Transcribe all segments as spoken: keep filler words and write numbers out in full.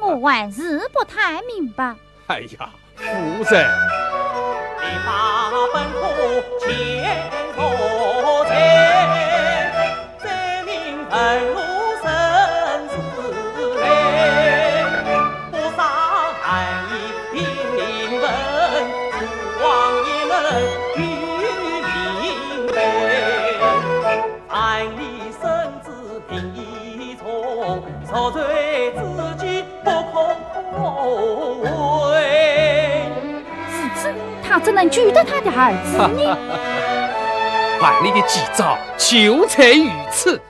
我还是不太明白。哎呀，夫人。如此，他怎能救得他的儿子呢？万历的计招就在于此。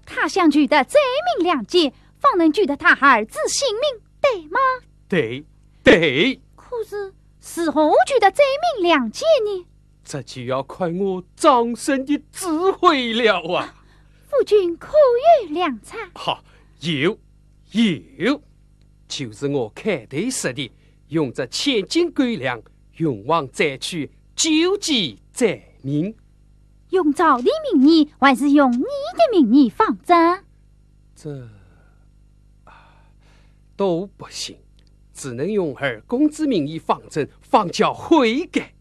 他想求得罪名谅解，方能救得他儿子性命，对吗？对，对。可是，如何求得罪名谅解呢？这就要看我张生的智慧了啊！夫君可有良策？哈，有，有，就是我开头说的，用这千金狗粮，运往灾区，救济灾民。用赵的名义，还是用你的名义方正？这，啊，都不行，只能用二公子名义方正，方叫悔改。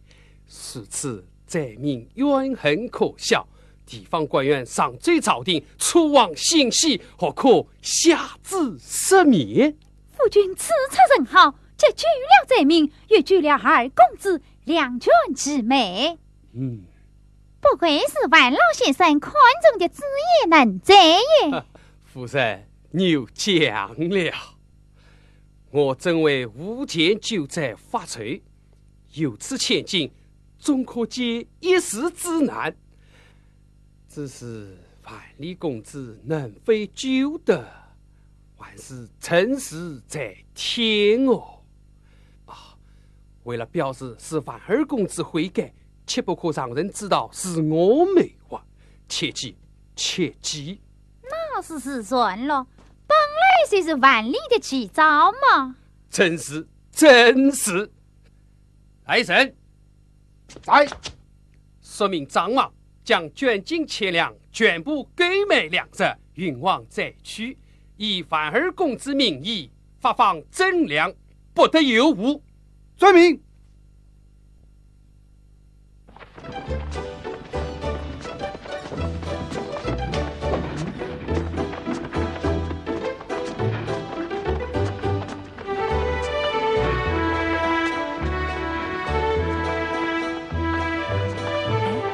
如此，灾民怨恨可消，地方官员上奏朝廷，出望信息，或可下旨赦免。夫君此策甚好，既救了灾民，又救了二公子，两全其美。嗯。不愧是万老先生看中的知县人才耶。夫人，你又讲了。我真为无钱救灾发愁，有此千金，总可解一时之难。只是万历公子能否救得，还是成事在天哦。啊，为了表示是万二公子悔改，切不可让人知道是我谋划，切记，切记。那是自然了，本来就是万历的奇招嘛。正是，正是。来人，在。说明张望将捐金千两，全部购买粮食，运往灾区，以万二公子名义发放赈粮，不得有误。遵命。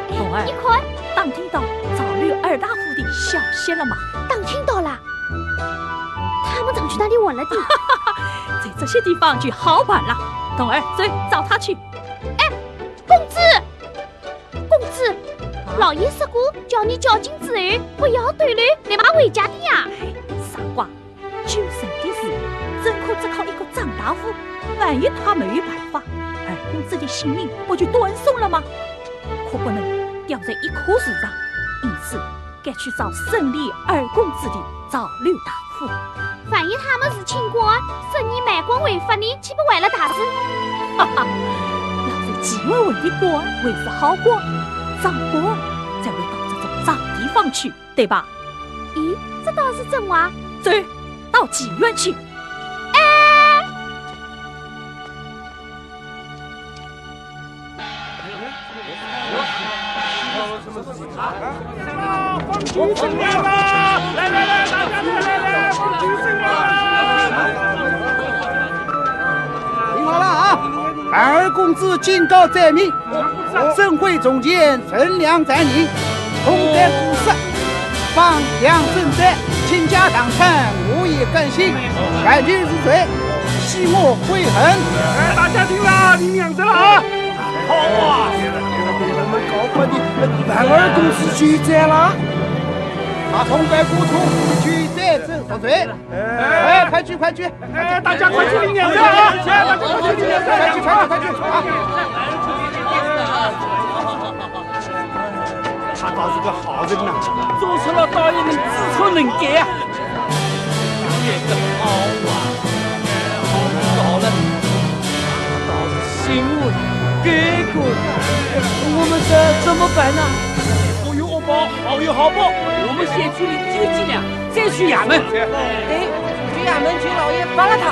哎，凤儿，你看，打听到赵六二大夫的消息了吗？打听到了，他们常去那里玩了的。在这些地方就好玩了。凤儿，走，找他去。哎，公子，公子，老爷说过，叫你交金之后，不要逗留，立马回家的呀。哎，傻瓜，救人的事，怎可只靠一个张大夫？万一他没有办法，二公子的性命不就断送了吗？可不能吊在一棵树上，因此该去找审理二公子的赵六大夫。万一他们是清官，审你卖官违法呢，岂不坏了大事？哈哈，老贼纪文文的官为是好官，张官才会到这种脏地方去，对吧？咦，这倒是真话。走，到妓院去。哎，听好了啊！二公子警告灾民， 盛会从前，存粮在民，痛在鼓社，放粮赈灾，倾家荡产，我也甘心，甘愿入罪，洗我悔恨。哎，大家听了，听明白了啊！好啊！我们搞坏的，万二公子救灾了。啊，痛改故错，救灾正赎罪。哎，快去，快去！哎，大家快去领粮票啊！哎，大家快去领粮票！快去，快去，快去！好人呐，做出了倒也能知错能改啊。这个好啊，好人好了，倒是醒悟了，改过了。我们这怎么办呢？我有恶报，好有好报。我们先去领救济粮，再去衙门。对，去衙门求老爷放了他。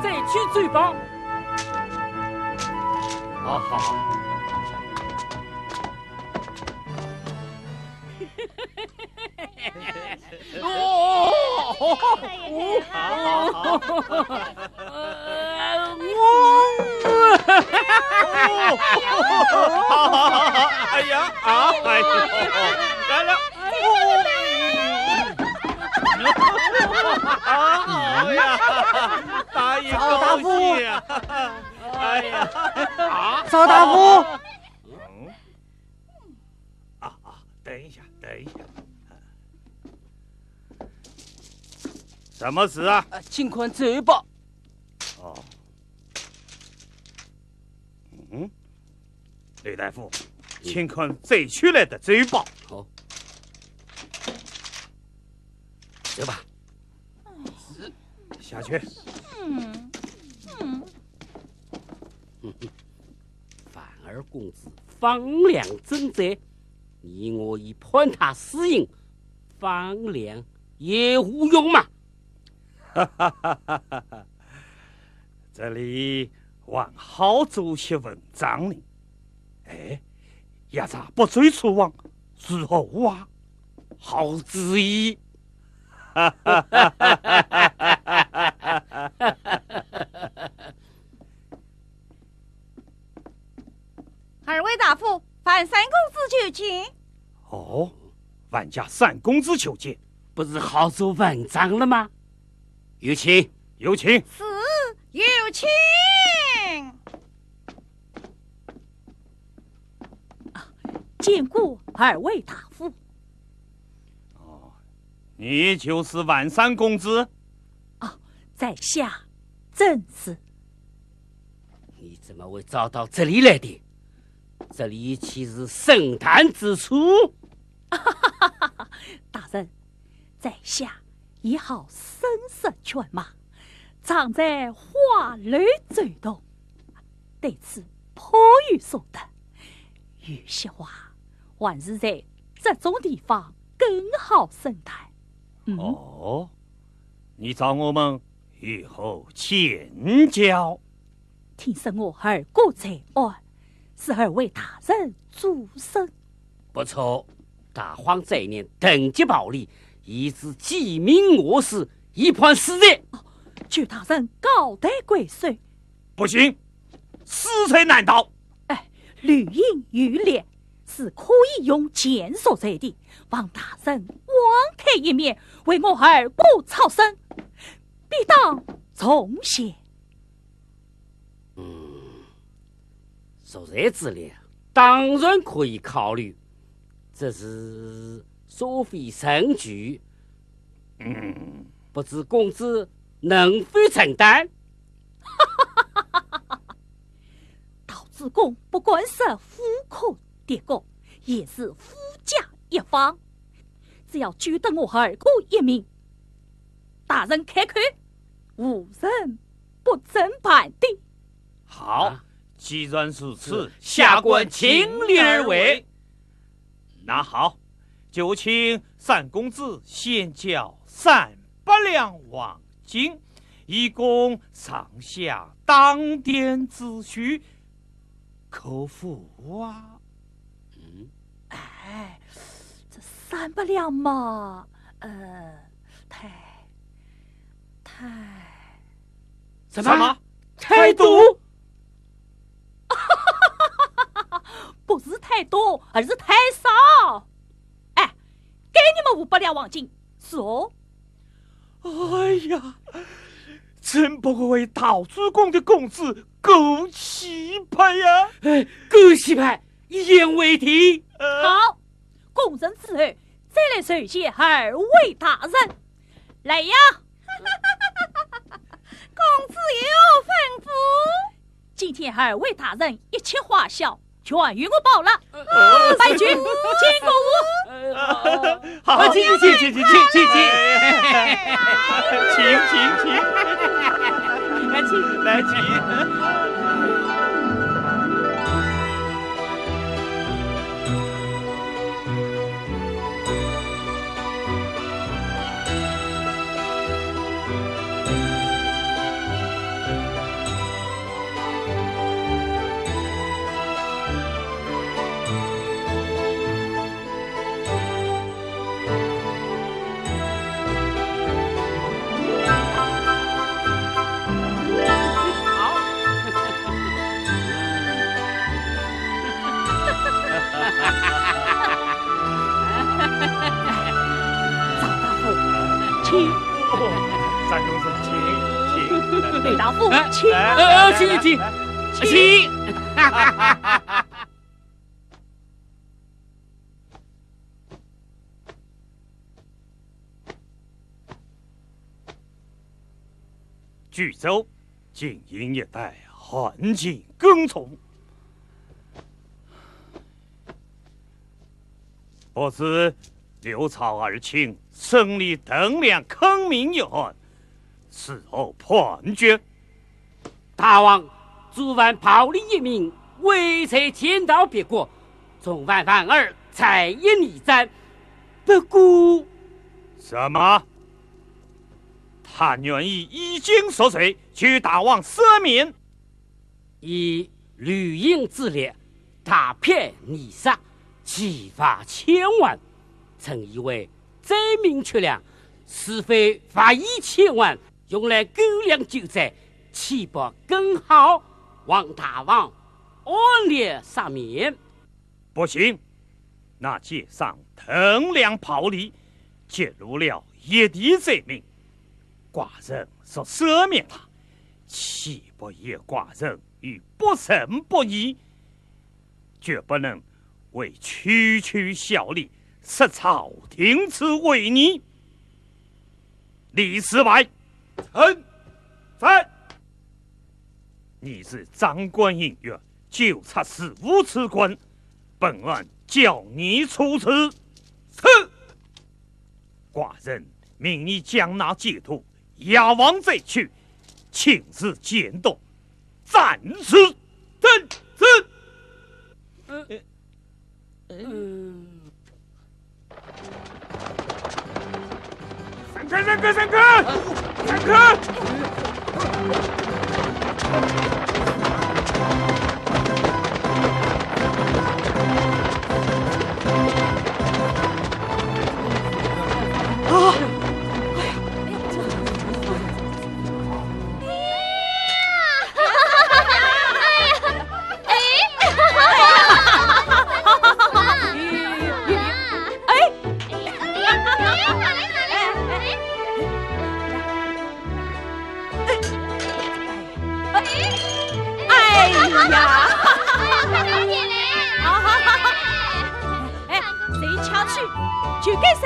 再去追报。好，好，好。哎呀，啊，哎呦，来了。啊，哎呀，大爷高兴啊。哎呀，啊，赵大夫。嗯？啊，啊，等一下，等一下。什么事啊？呃，请看奏报。哦。嗯？吕大夫，请看这区来的奏报。好。走吧。下去。嗯，嗯。樊二公子方良正在，你我已判他死刑，方良也无用嘛。哈哈哈哈哈！这里还好做些文章呢。哎，夜叉不追楚王，如何啊？好主意。哈哈哈哈哈哈！ 二位大夫，樊三公子求见。哦，樊家三公子求见，不是好做文章了吗？有请。有请。是，有请。啊，见过二位大夫。哦，你就是樊三公子？啊，在下正是。 你怎么会找到这里来的？这里岂是深潭之处？大人，在下也好生识犬马，常在花楼走动，对此颇有所得。有些话还是在这种地方更好深谈。嗯。哦，你找我们 有何见教？听说我二哥在案，是二位大人主审。不错，大荒这一年等级暴力，以致鸡鸣我师，一判死罪。求大人高抬贵手。不行，死罪难逃。哎，绿荫有裂，是可以用剑入罪的，望大人网开一面，为我二哥操身。 必当从贤。嗯，赎罪之礼，当然可以考虑，只是所费甚巨。嗯，不知公子能否承担？道主公不敢说无可敌国，也是富甲一方，只要救得我二哥一命， 大人开口，无人不准办的。好，啊，既然如此，下官尽力而为。那好，就请三公子先交三百两黄金，以供上下当店之需，可否啊？嗯。哎，这万不两嘛，呃，太，太……什么？什么？太多？不是太多，而是太少。哎，给你们五百两黄金，是哦。哎呀，真不愧为陶朱公的公子，够气派呀！哎，够气派，一言为定。呃，好， 供认之后，再来酬谢二位大人。来呀！公子有吩咐。今天二位大人一切花销，全由我包了。呃，拜君，见过我。呃，好。好，请，请，请。请，请，请。请，请，请。来，请，来，请。张大夫，请。张公子，请，请。雷大夫，哎，请。哎，哎，请，请，请。衢州、泾阴一带旱情更重，不知刘曹二卿审理藤梁坑民一案，是何判决？大王主犯暴力一名，为财潜逃别国，重犯犯二，罪亦已斩。不过……什么？ 他愿意衣锦赎罪，求大王赦免。以吕隐之力，大骗二十，欺罚千万，臣以为罪名确谅，是非罚一千万，用来狗粮救灾，岂不更好？望大王按律赦免。 不行，那街上藤梁暴力，揭露了一地罪名。寡人若赦免他，岂不陷寡人于不仁不义？绝不能为区区小利，失朝廷之威仪。李侍卫。臣在。 你是掌管刑狱，监察事务之官，本案交你处置。是。寡人命你将那奸徒押往罪区，亲自监督，斩之。遵旨。呃，嗯。 闪开，闪开，闪开！闪开！啊！哎呀，哎呀，哎呀！ 哎，哎，哎，哎，哎，哎呀，好好好好，哎，谁抢去就给谁。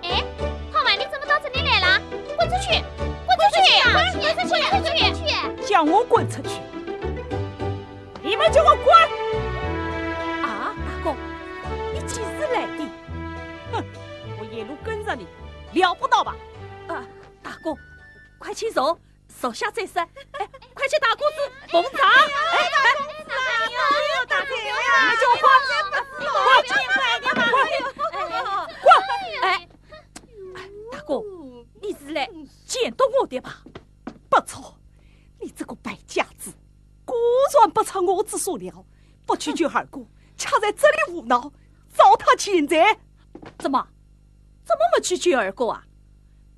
哎，胖娃，你怎么到这里来了？滚出去！滚出去！滚出去！滚出去！叫我滚出去！你们叫我滚！啊，大哥，你几时来的？哼，我一路跟着你，料不到吧？啊，大哥，快请坐。 坐下再说。哎，快去打谷子、捧场。哎，哎，哎呦，大姐呀，你们叫我滚，滚，滚，哎，哎，大哥，你是来监督我的吧？不错，你这个败家子，果果然不出我之所料，不去救二哥，却在这里胡闹，糟蹋钱财。怎么？怎么没去救二哥啊？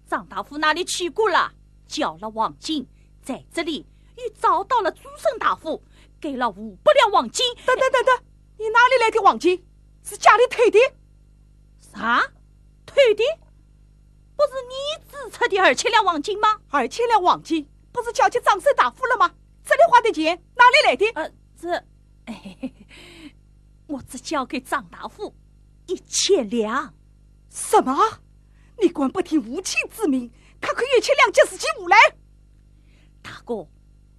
张大夫那里去过了，交了黄金，在这里又找到了朱生大夫，给了五百两黄金。等等等等，你哪里来的黄金？是家里偷的？啥？偷的？不是你支出的二千两黄金吗？二千两黄金不是交给张生大夫了吗？这里花的钱哪里来的？呃，这，我只交给张大夫一千两。什么？你敢不听无亲之命，克扣一千两给自己胡来？大哥，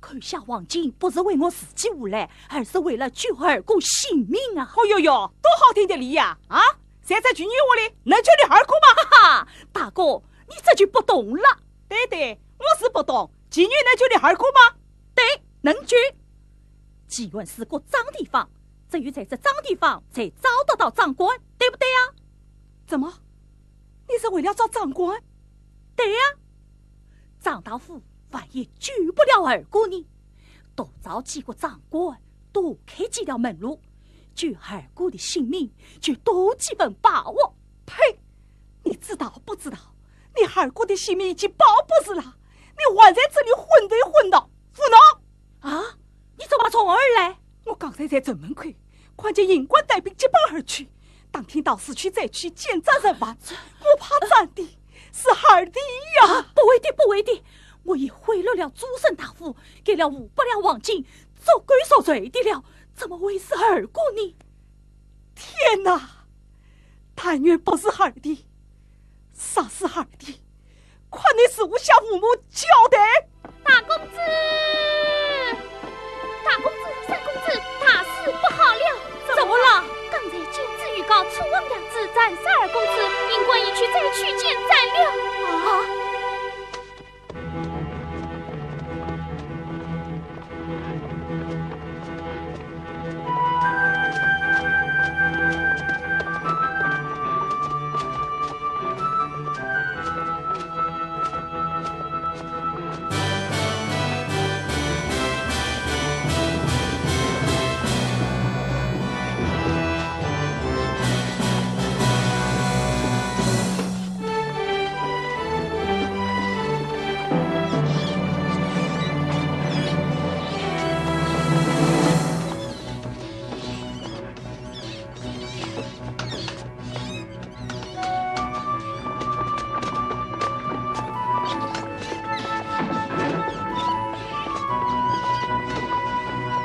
扣下黄金不是为我自己胡来，而是为了救二哥性命啊！哦哟哟，多好听的理呀！啊，谁在妓女屋里能救你二哥吗？哈哈，大哥，你这就不懂了。对对，我是不懂，妓女能救你二哥吗？对，能救。既然是个脏地方，只有在这脏地方才找得到张官，对不对啊？怎么？你是为了找张官？对呀，张大夫万一救不了二哥呢？多找几个张官，多开几条门路，救二哥的性命就多几分把握。呸！你知道不知道，你二哥的性命已经保不住了，你还在这里昏头昏脑，胡闹！啊，你怎么从而来？我刚才在城门口，看见营官带兵结伴而去，打听到市区灾区奸贼人亡，我怕斩的是二弟呀！啊，不会的，不会的，我已贿赂了朱生大夫，给了五百两黄金，足够赎罪的了，怎么会是二哥呢？天哪！但愿不是二弟，若是二弟，看你如何向父母交代。大公子，大公子，三公子，大事不好了！怎么了？刚才奸贼预告楚王娘子斩杀二公子，营官已去灾区监斩了。啊！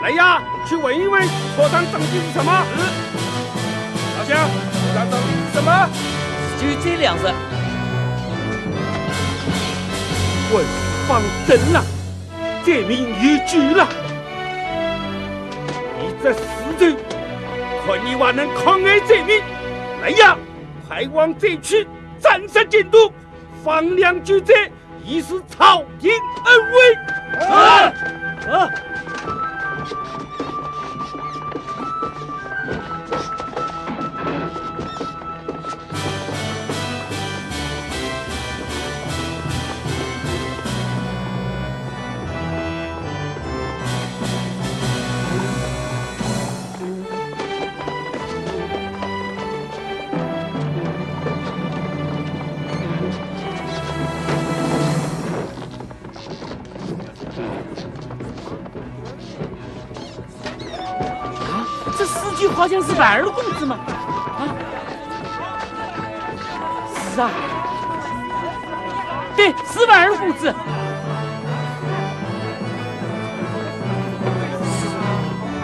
来呀，去问一问，车上装的是什么？是。老乡，车上装的是什么？就这粮食。官府放灯了，灾民有救了。你这死头，看你还能抗癌灾民！来呀，快往灾区斩杀奸徒，放粮救灾， 以示朝廷恩惠。是。是。啊，这司机好像是万二公子嘛？啊，是啊，对，是万二公子。是啊，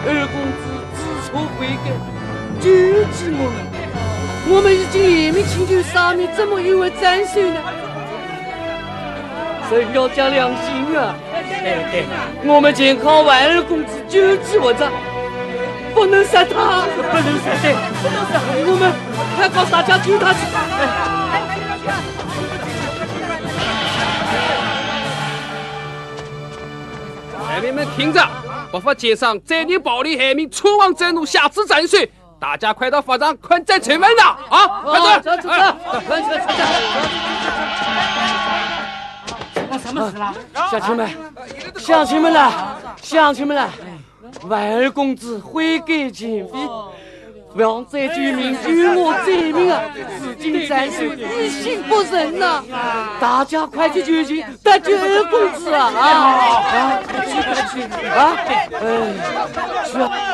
二公子 知错悔改，救济我们。我们已经联名请求赦免，怎么又会斩首呢？人要讲良心啊！对，对，我们全靠万二公子救济活着，不能杀他。不能杀，对，不能杀，我们快告诉大家救他去。哎。哎，你们听着， 不法奸商再年暴力害民，车亡震怒，下至斩首，大家快到法场看斩陈文呐！啊，快走！走，走，走，快走，快走！什么，什么事了？乡亲们，乡亲们呐，乡亲们呐！万二公子悔改前非，望在救民，救我罪民啊！如今斩首，于心不忍呐！大家快去求情，搭救二公子啊！啊，啊，快去，快去啊！哎，去啊！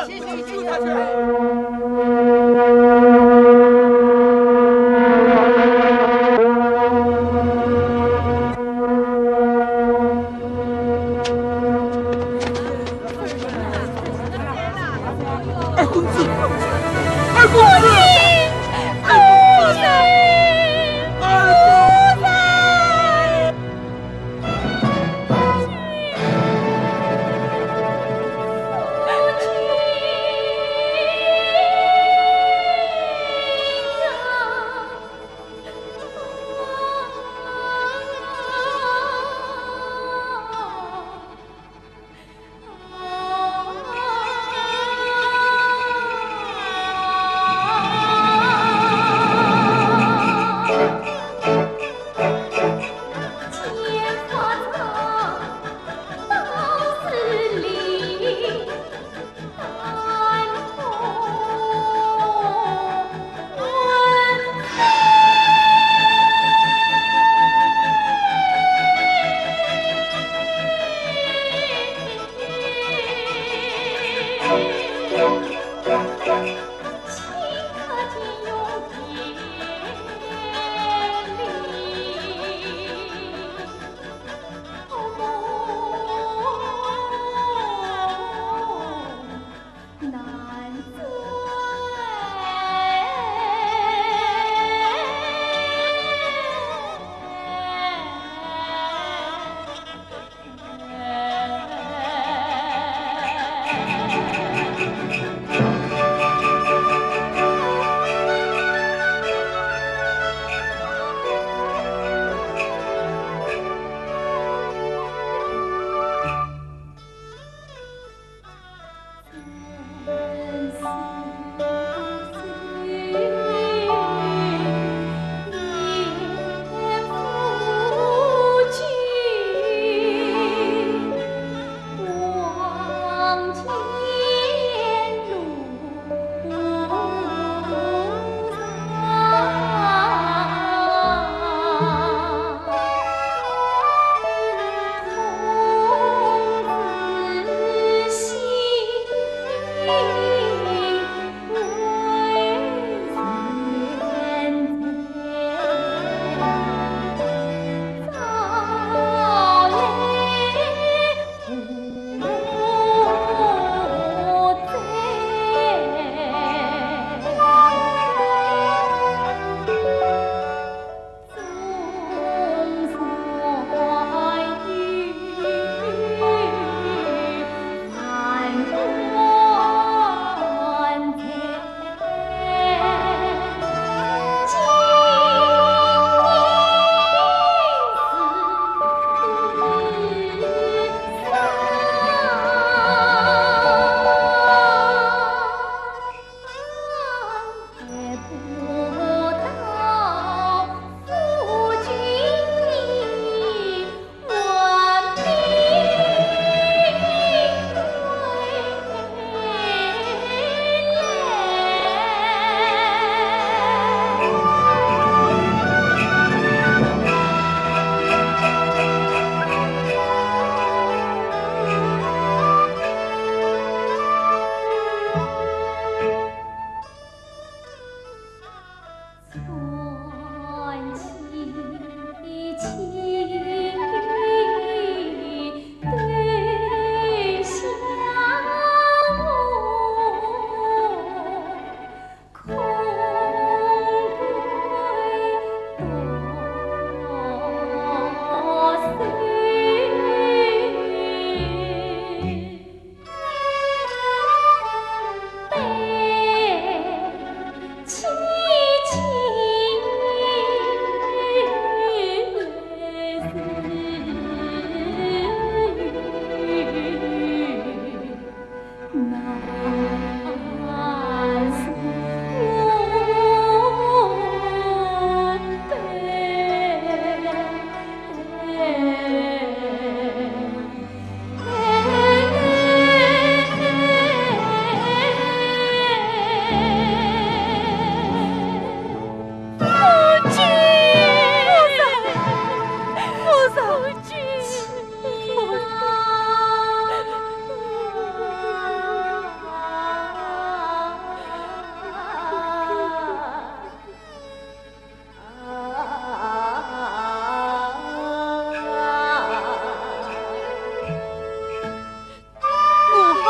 我后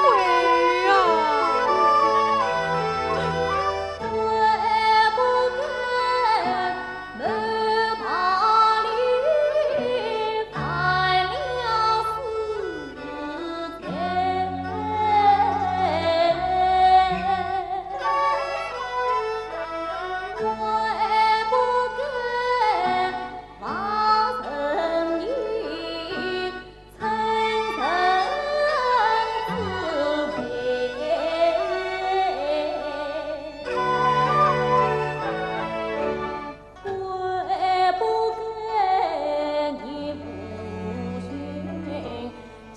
悔呀！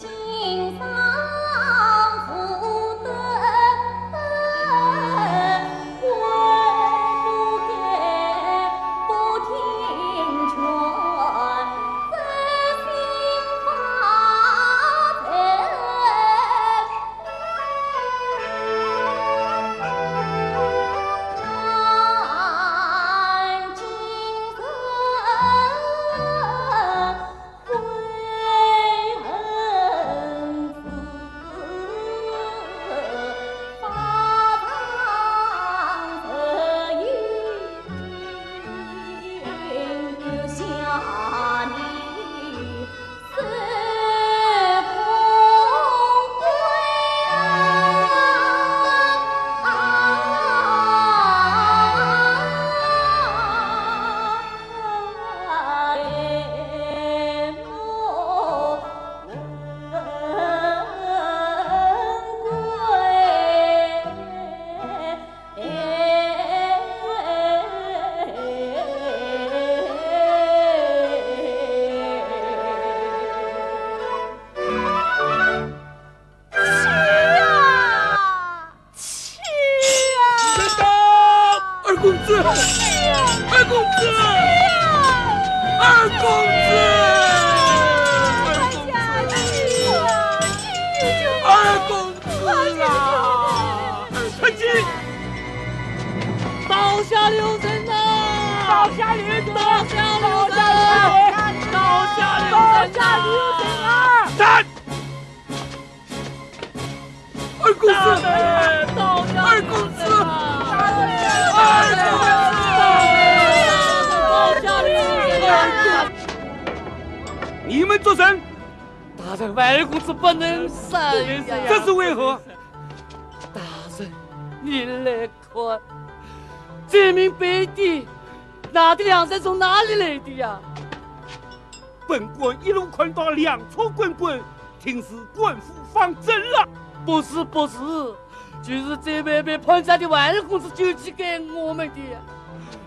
去啊！二公子，二公子，二公子，二公子啊！快进！刀下留人呐！刀下留人！刀下留人！刀下留人！刀下留人啊！站！二公子！二公子！二公子！你们做甚？大人，二公子不能杀呀！这是为何？大人，你来看，这名兵丁拿的粮食从哪里来的呀？本官一路看到粮车滚滚，定是官府放贼了。不是，不是，就是这位被潘家的二公子救起给我们的呀。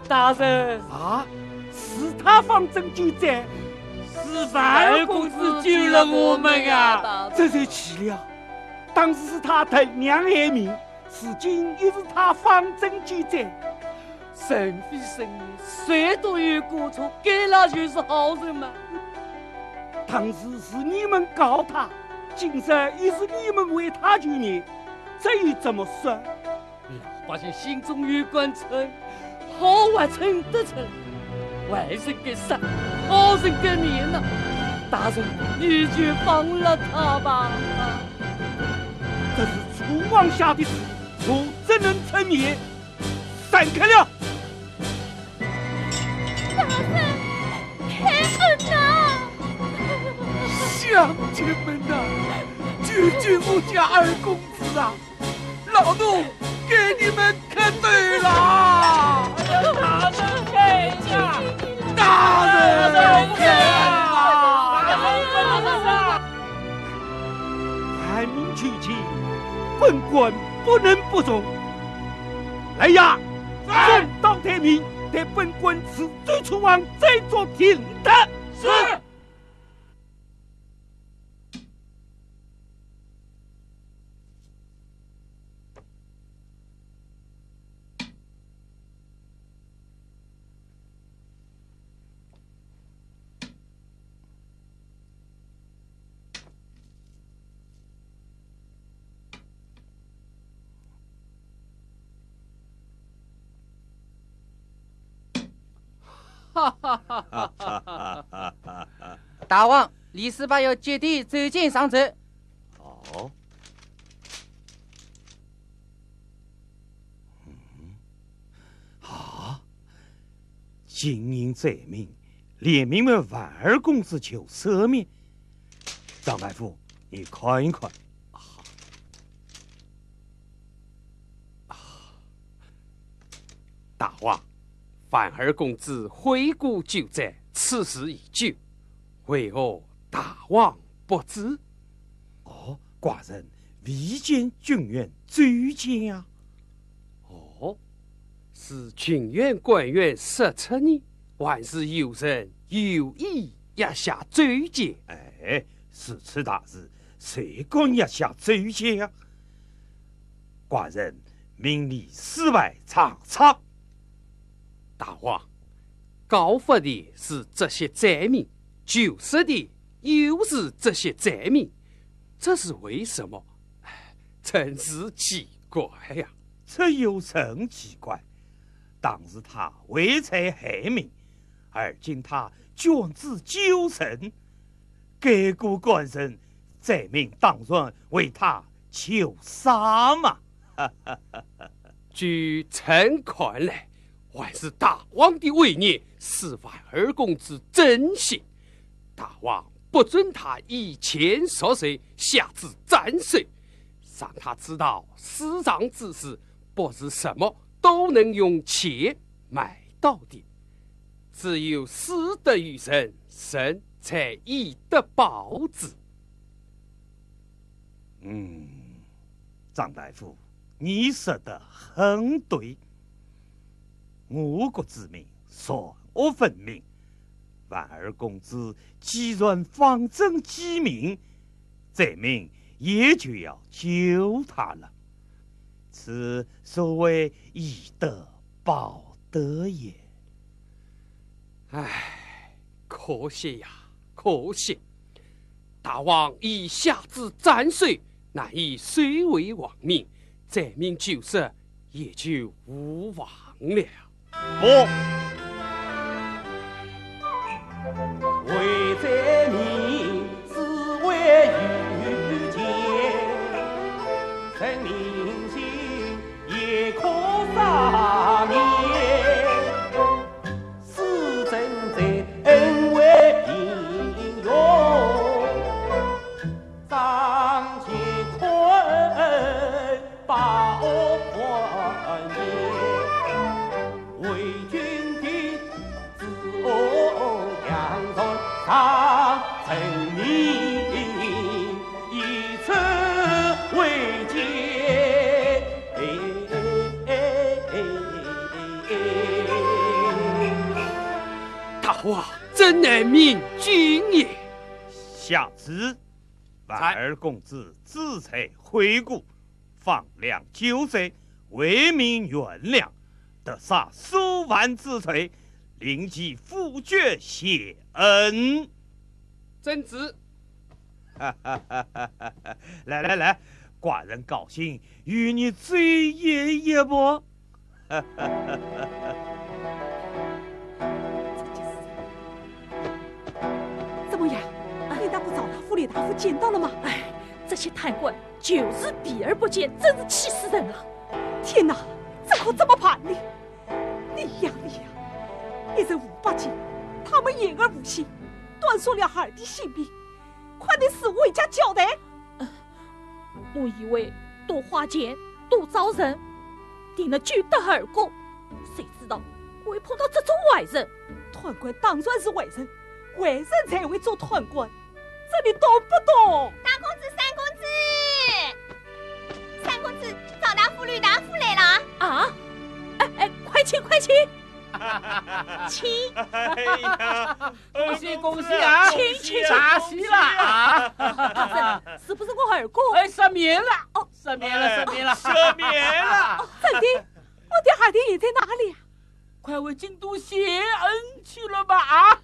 大人。啊，是他放贼救咱？是二公子救了我们呀。这就奇了，当时是他投娘害命， 如今又是他放贼救咱。人非圣人，谁都有过错，该老就是好人嘛。当时是你们告他，今日又是你们为他求情，这又怎么说？老百姓心中有杆秤，好坏秤得称，坏人该杀，好人该免呐。大人，你就放了他吧。 这是楚王下的旨，我怎能赦免？闪开了！大人，开恩呐！乡亲们呐，救救我家二公子啊！老奴给你们磕头啦！大人开恩啊！大人开恩啊！ 万民求情，本官不能不从。来呀，送到台面，对本官刺州楚王罪状定夺。是。大王，李世伯要接替周建上奏。哦。嗯。啊？金印奏明，联名为万二公子求赦免。张大夫，你看一看。啊。 大王，万二公子悔过救灾，此事已久，为何大王不知？哦，寡人未见郡县周建啊。哦，是郡县官员失职呢，还是有人有意压下周建？哎，如此大事，谁敢压下周建啊？ 寡人命你四外查查。大王，告发的是这些灾民，求赦的又是这些灾民，这是为什么？唉，真是奇怪呀。这有甚奇怪？当时他为财害命，而今他捐资救人， 该个官人，灾民当然为他求赦嘛。据臣看来，还是大王的威严，使万二公子真心。大王不准他以钱赎罪，下旨斩首，让他知道私藏之事不是什么都能用钱买到的。 只有私得于人，人才以德报之。嗯，张大夫，你说得很对。我国之民善恶分明，万二公子既然方正济民， 灾民也就要救他了。此所谓以德报德也。唉，可惜呀，可惜！大王已下旨斩首，难以收回王命，灾民救出也就无望了。 不。为灾民，只为有钱，人民心也可赦免。是真正恩为平庸，张乾坤 报国恩，为君的子哦，两人上人民，以此为戒。大王，朕乃明君也。下旨，万二公子知罪悔过， 放粮救灾，为民悬粮，特赦数万之罪，令其ful决谢恩。遵旨。来来来，寡人高兴与你醉一夜吧。怎么样？你那不找他府里大夫见到了吗？哎，这些贪官 就是避而不见，真是气死人了！天哪，这可怎么办呢？你呀，你呀，一人五百金，他们言而无信，断送了孩儿的性命，快点是回家交代。我以为多花钱，多招人，定能救得二公，谁知道会碰到这种坏人。贪官当然是坏人，坏人才会做贪官， 这你懂不懂？大公子，三公子，三公子，赵大夫、吕大夫来了。啊？哎哎，快请，快请！请。哎呀，恭喜恭喜啊！请请请。大喜了啊！大人，是不是我二公？哎，赦免了。哦，赦免了，赦免了。赦免了。哦，真的？我的孩儿也在哪里啊？ 快回京都谢恩去了吧啊！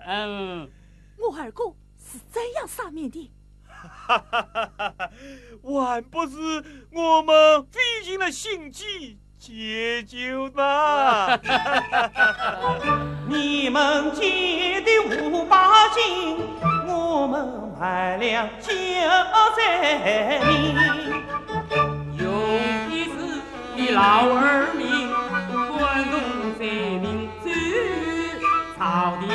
嗯，我二公是怎样赦免的？还不是我们费尽了心机，解救他。你们借的五百斤，我们卖了九十两。有的是你老二命，官渡罪名走朝廷。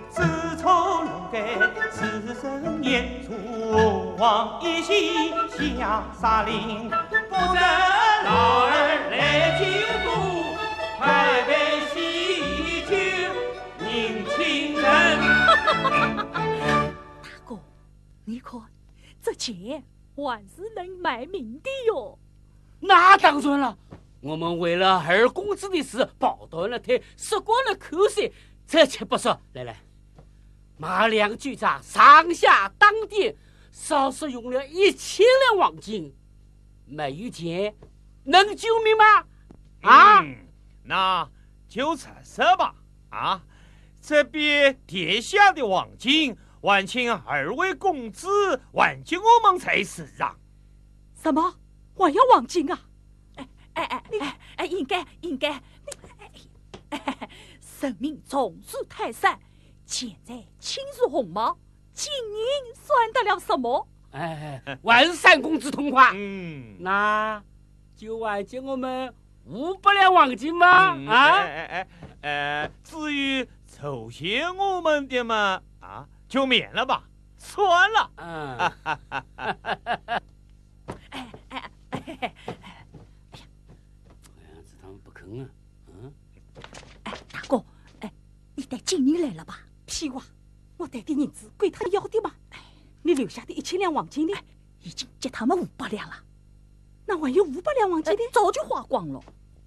自从龙盖自生年，楚王一息下杀林，不准老二来救父，快备喜酒迎亲人。大哥，你看，这钱还是能卖命的哟。那当然了，我们为了二公子的事跑断了腿，吃光了口水，这且不说。来来，马良局长上下当店，少说用了一千两黄金，没有钱能救命吗？啊？嗯，那就这么说吧。啊，这笔殿下的黄金，还请二位公子还给我们才是啊。什么？还要黄金啊？哎哎哎哎哎，应该应该，哎，人命重如泰山，钱财轻如鸿毛，金银算得了什么？哎，还是三公子痛快。嗯，那就还给我们五百两黄金吧。嗯啊？哎哎哎，呃，至于酬谢我们的嘛，啊，就免了吧，算了。嗯。哎哎哎哎哎，看样子他们不肯啊。嗯。哎，大哥，哎，你带金银来了吧？屁话，我带的银子归他要的嘛。哎，你留下的一千两黄金呢？已经给他们五百两了。那还有五百两黄金呢？哎，早就花光了。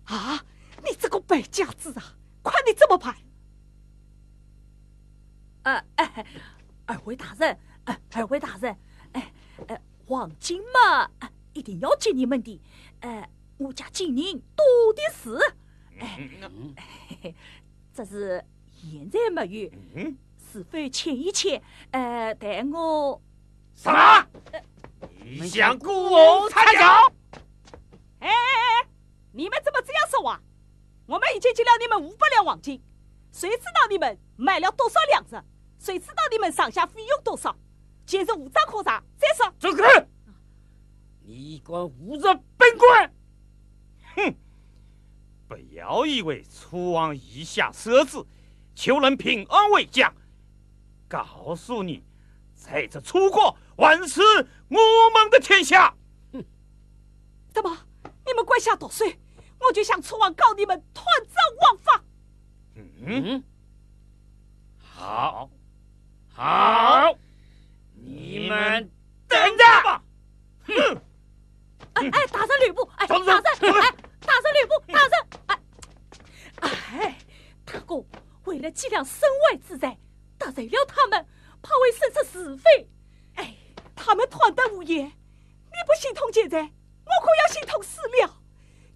啊，你这个败家子啊，看你怎么办！呃，哎，二位大人，哎，二位大人，哎，呃，黄金嘛，哎，一定要给你们的，哎，我家金银多的是。哎，嗯嘿嘿，这是现在没有，嗯，是否欠一欠？呃，待我什么？你想雇我插脚？哎哎哎，你们怎么这样说话？我们已经给了你们五百两黄金，谁知道你们卖了多少粮食？谁知道你们上下费用多少？钱是无账可查，再说。住口！你敢侮辱本官！哼，不要以为楚王以下设置，就能平安回家。告诉你，在这楚国还是我们的天下。怎么，你们跪下读书，我就向楚王告你们贪赃枉法。嗯，好，好，你们等着吧。哼。哎哎，大人吕布，哎，大人，哎，大人吕布，大人，哎，哎，大哥，为了几两身外之财，得罪了他们，怕会生出是非。哎，他们贪得无厌，你不心痛钱财，我可要心痛死了。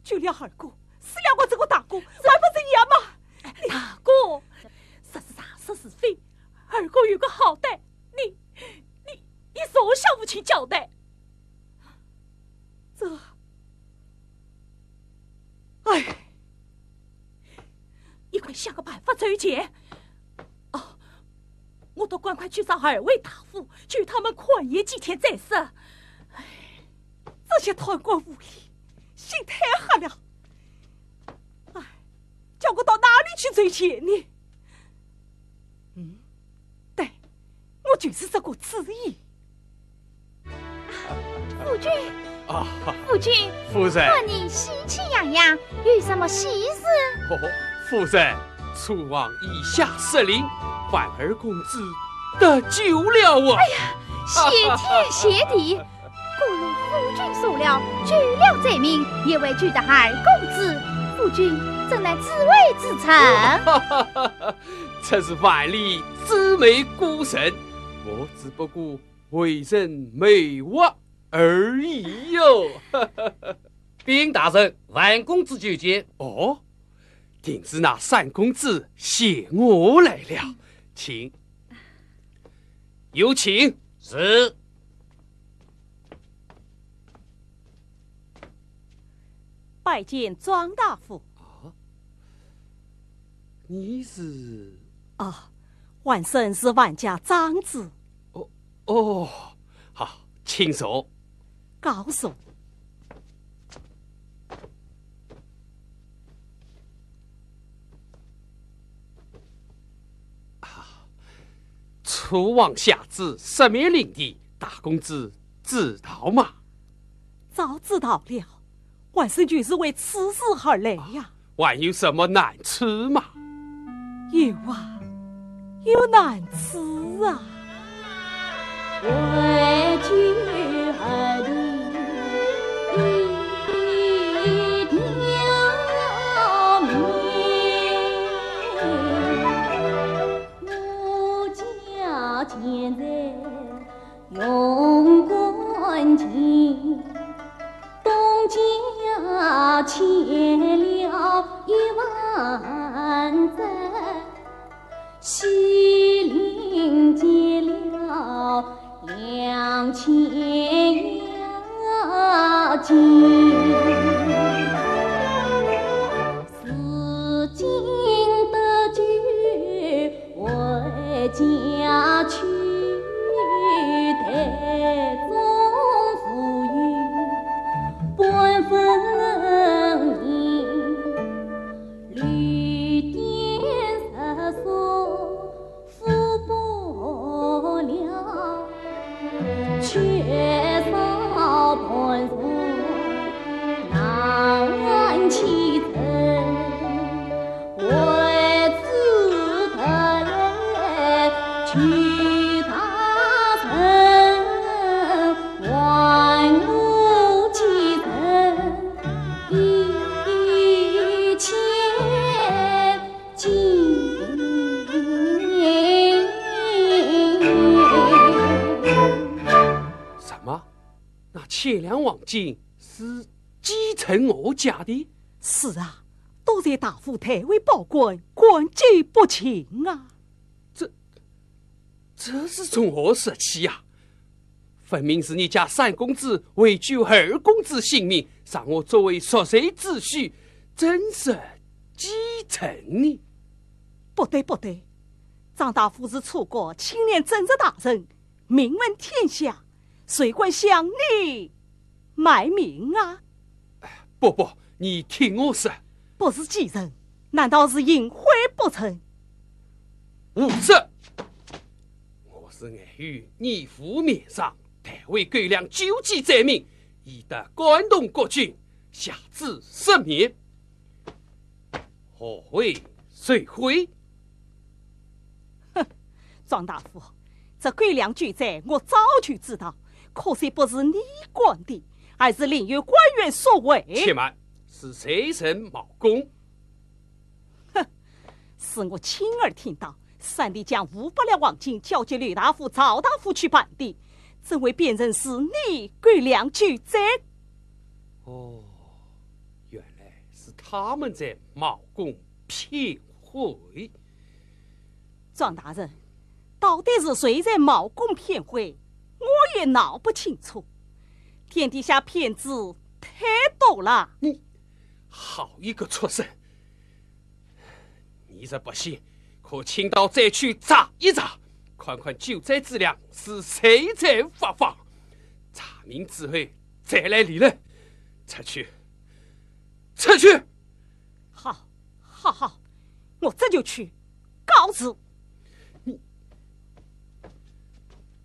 救了二哥，死了我这个大哥，还不是一样吗？大哥，说是啥说是非，二哥有个好歹，你你你从小无情交代。这，哎，你快想个办法追钱。哦，我倒赶快去找二位大夫，求他们宽限几天再说。哎，这些贪官污吏，心太黑了。哎，叫我到哪里去追钱呢？嗯，对，我就是这个主意。 夫君，啊，夫君，夫人，看你喜气洋洋，有什么喜事？哦，夫人，楚王以下设令，还二公子得救了啊！谢天谢地，不论夫君所料，救了罪民，也未救得二公子。夫君怎能自毁自残？这是万里之美孤城，我只不过为人谋划而已哟。禀大人，万公子求见。哦，定是那三公子谢我来了，请。有请。是。拜见庄大夫。啊，你是？啊，晚生是万家张子。哦，哦，好，请坐。告坐。啊，初望下至，十面领地，大公子知道吗？早知道了， 晚生就是为此事而来呀。还有什么难处吗？有啊，有难处啊。什么？那千两黄金是继承我家的？是啊，多谢大夫代为保管，管教不尽啊。这，这是从何说起呀？分明是你家三公子为救二公子性命，让我作为贖罪之许，正式继承呢。不对，不对，张大夫是楚国青年政治大臣，名闻天下，谁敢向你 卖命啊？不，不，你听我说。不是继承，难道是行贿不成？胡说！我是碍于你父面上，代为狗粮救济灾民，以得感动国君，下旨赦免。 后悔，后悔。哼，庄大夫，这狗粮救灾我早就知道，可惜不是你管的，而是另有官员所为。且慢，是谁人冒供？哼，是我亲耳听到，三弟将五百两黄金交给刘大夫、赵大夫去办的，怎会变成是你狗粮救灾？哦， 原来是他们在冒供骗贿。庄大人，到底是谁在冒供骗贿，我也闹不清楚。天底下骗子太多了。你，好一个畜生！你若不信，可请到灾区查一查，看看救灾之粮是谁在发放，查明之后再来理论。出去， 出去！好，好，好，我这就去，告辞。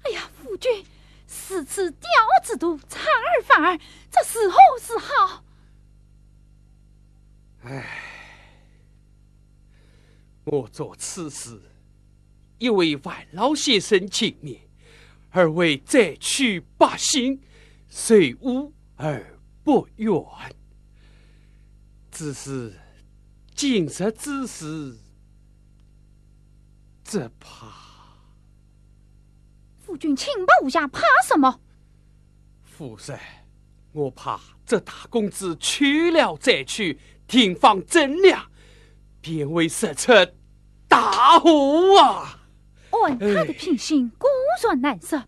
哎呀，夫君，如此雕之徒，差尔反尔，这如何是好？唉，我做此事， 一为万老先生情面，二为灾区百姓，受侮而不怨。只是今日之事，只怕……夫君请保无恙，怕什么？ 夫人，我怕这大公子去了灾区，停放征粮，便会惹出大祸啊！按他的品行，果然难说，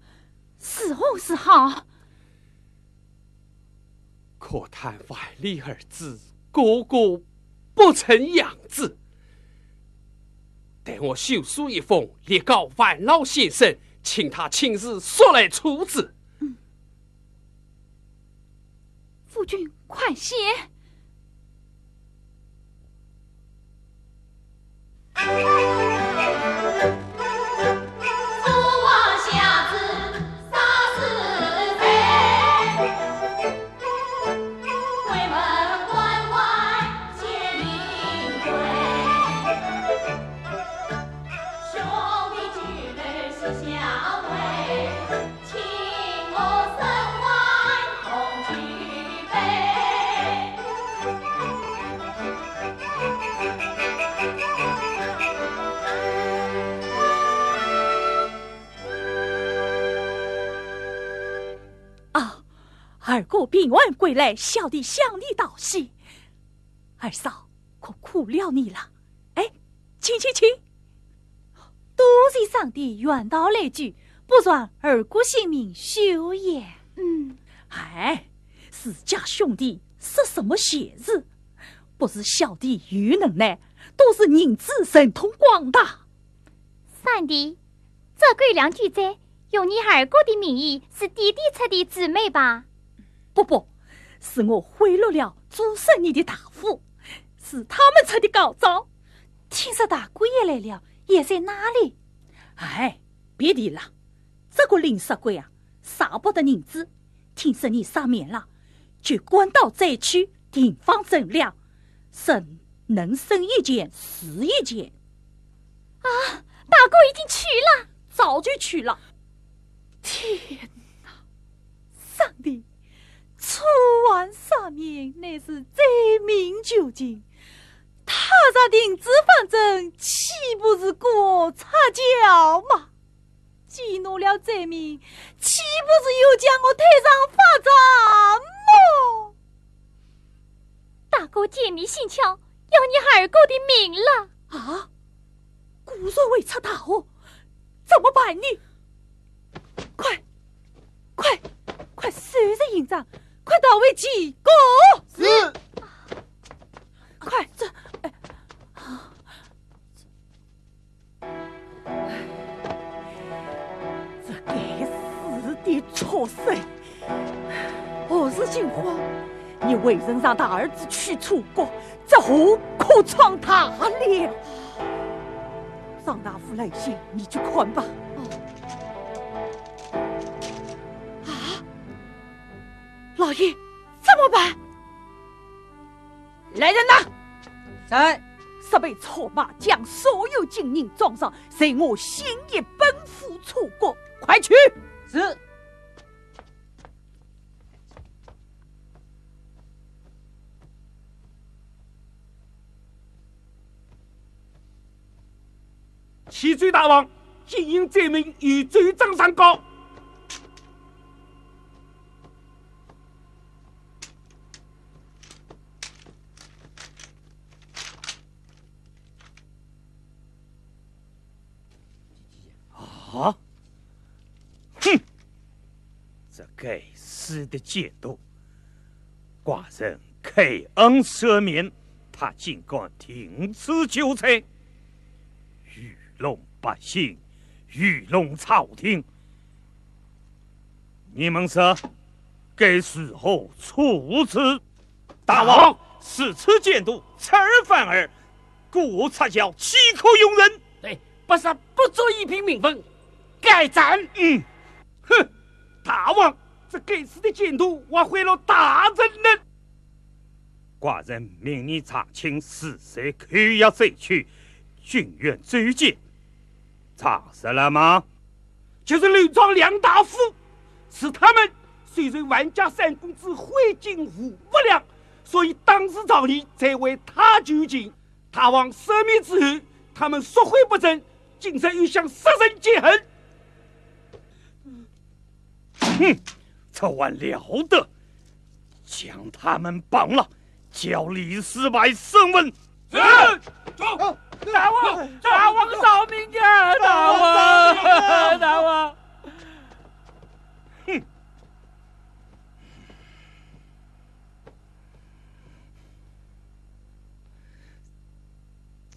如何是好？可叹万里儿子，个个不成样子。待我修书一封，立告万老先生，请他亲自速来处置。夫君，快些！啊，二哥平安归来，小弟向你道喜。二嫂，可苦了你了。哎，请，请，请。多谢上帝远道来救，不传二哥性命休矣。嗯。哎，自家兄弟说什么闲事？不是小弟有能耐，都是银子神通广大。三弟，这狗粮救灾，用你二哥的名义是爹爹出的主谋吧？不，不，是我贿赂了做生意的大夫，是他们出的高招。听说大哥也来了，也在那里。哎，别提了，这个吝啬鬼啊，舍不得银子，听说你失眠了，就关到灾区，停放诊疗，省能省一钱是一钱。啊，大哥已经去了。早就去了。天哪，上帝，初犯失眠乃是灾民就近，他若停止放诊，岂不是过赤脚吗？ 既拿了罪名，岂不是又将我推上法场么？大哥见你心巧，要你二哥的命了。啊？果然会出大祸，怎么办呢？快，快，快收拾行装，快逃回齐国！是。快，这，哎，啊， 这该死的畜生！何事惊慌？你未曾让大儿子去楚国，这祸可闯大了。张大夫来信，你去看吧。啊，老爷，怎么办？ 来人呐！在。这班畜马将所有金银装上，随我星夜奔赴楚国，快去！是。启奏大王，金印罪名由州长上告。 啊？哼！这该死的奸徒！寡人开恩赦免，他竟敢停止救灾，愚弄百姓，愚弄朝廷。你们说，该如何处置？大王，是此奸徒，出尔反尔，故无赤脚，岂可容忍？对，不杀不足以平民愤，该斩。嗯。哼，大王，这该死的奸徒，还贿赂大人呢。寡人命你查清是谁扣押罪区，军院周监，查实了吗？就是刘庄梁大夫，是他们收受万家三公子贿金五百两，所以当时赵佶才为他求情。大王赦免之后，他们宿悔不争，竟然又想杀人解恨。哼，这还了得！将他们绑了，叫李世蕃审问。是。走。大王，大王饶命啊！大王，大王。哼。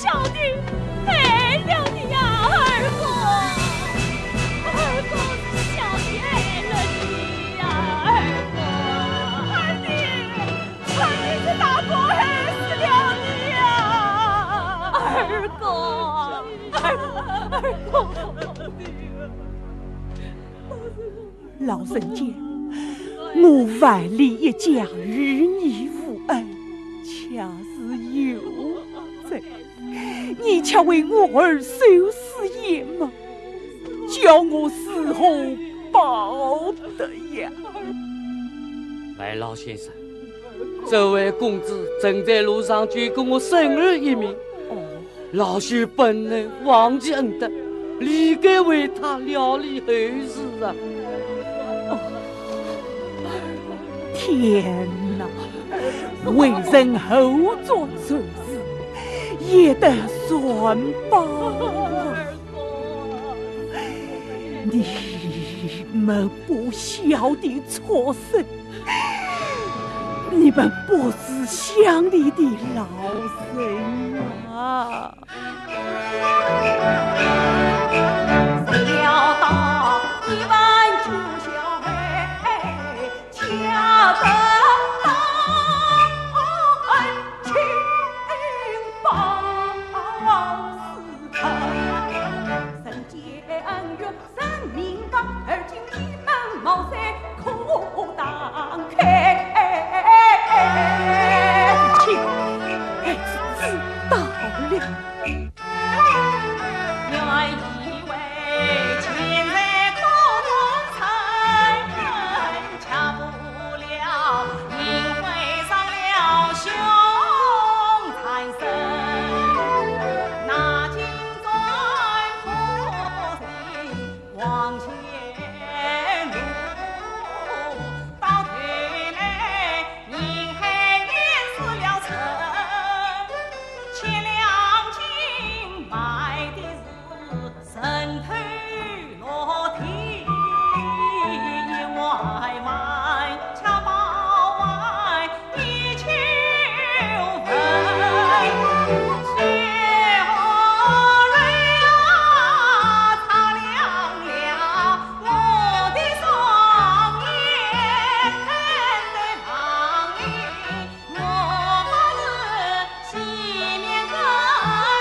小弟害了你呀，二哥！二哥，是小弟害了你呀，二哥！二弟，二弟，是大哥害死了你呀！二哥，二，二哥！老人家，我万里一家与你无恩，恰是有罪。你却为我儿受此冤枉，叫我如何报得呀？白老先生，这位公子正在路上救过我孙儿一命。哦。 老朽本能忘记恩德，理该为他料理后事啊。哦，天哪，为人后作善事，也得善报啊！你们不孝的畜生！ 你们不知乡里的老人啊！谁料到一番苦笑，恰得到恩情报私仇。人间恩怨 人命啊，而今你们茅塞可当开。请，孩子知道了。原以为千载功名才，恰不料因为上了凶残身，那金砖不幸 往前路，到头来人海淹死了身，千两金卖的是人头落地，外卖 家宝万一求分，最后来啊，擦亮了我的双眼，对郎里我不是 父亲。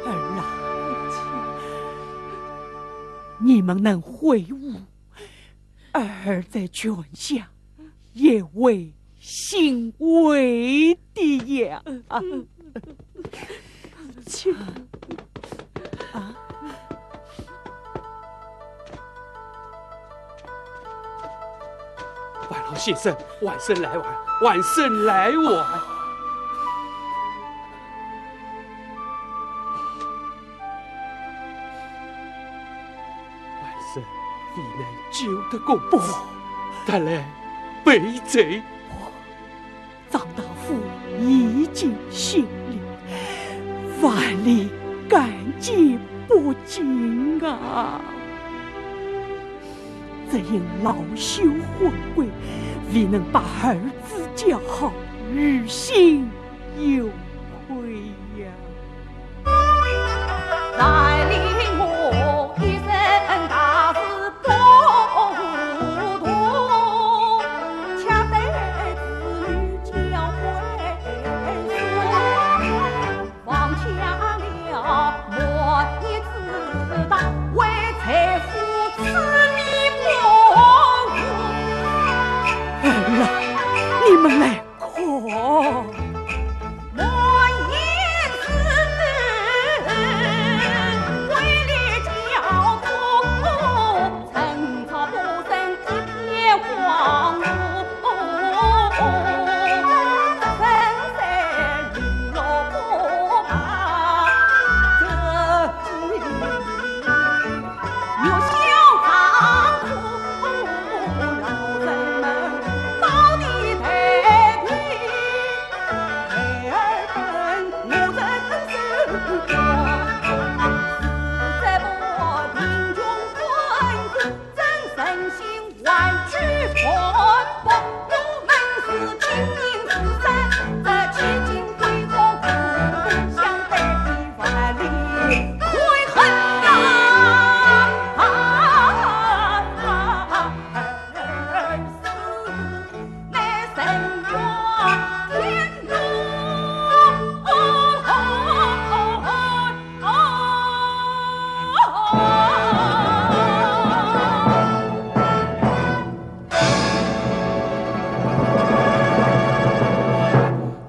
儿啊，你们能悔悟， 儿在泉下也会欣慰的呀。请。啊。白老先生，晚生来晚，晚生来晚。 晚生未能救得公子，特来赔罪。张大夫已经醒了，万里感激不尽啊！只因老朽昏贵，未能把儿子教好，于心有愧呀。 儿啊，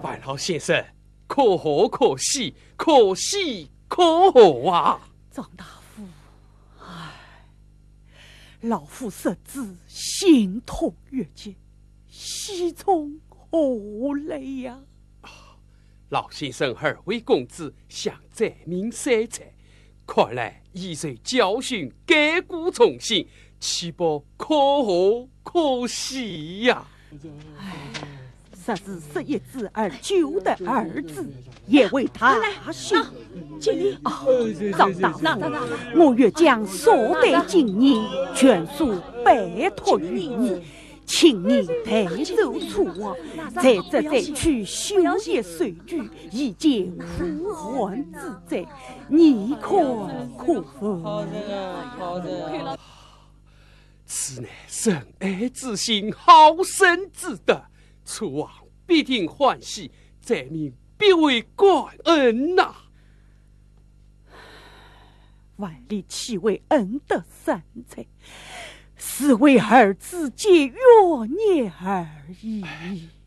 樊老先生，可贺可喜，可喜可贺啊！张大夫，唉，老夫实在心痛欲绝，喜从何来呀？老先生二位公子想再命三餐，看来已受教训，改过从新，岂不可贺可喜呀？唉，实是失一子而救得二子，也为他心。哦，张大夫，我欲将所带金银全数拜托于你，请你代奏楚王，在这灾区修一水渠，以解苦寒之灾，你看可否？此乃仁爱之心，好生之德，楚王必定欢喜，灾民必会感恩呐。万里岂为恩德三餐，是为儿子解冤孽而已。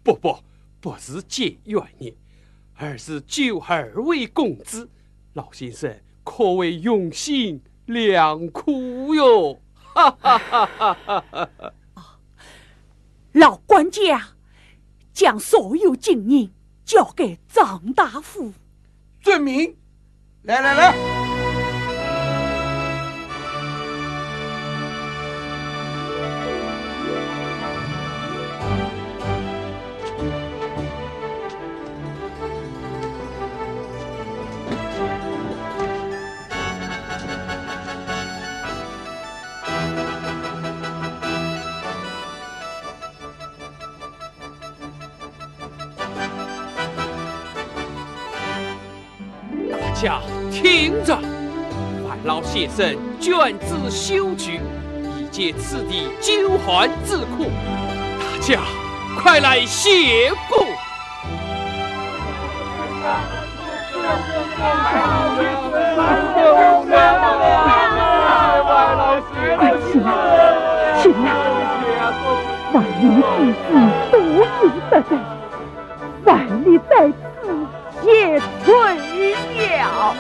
不，不，不是解冤孽，而是救二位公子。老先生可谓用心良苦哟。哈哈哈哈哈！老管家，将所有金银交给张大夫。遵命。来来来。大家听着，樊老先生捐资修渠，以解此地救寒之苦。大家快来谢过。哎，行了，行了，万里之子多有德才，万里在此谢罪了。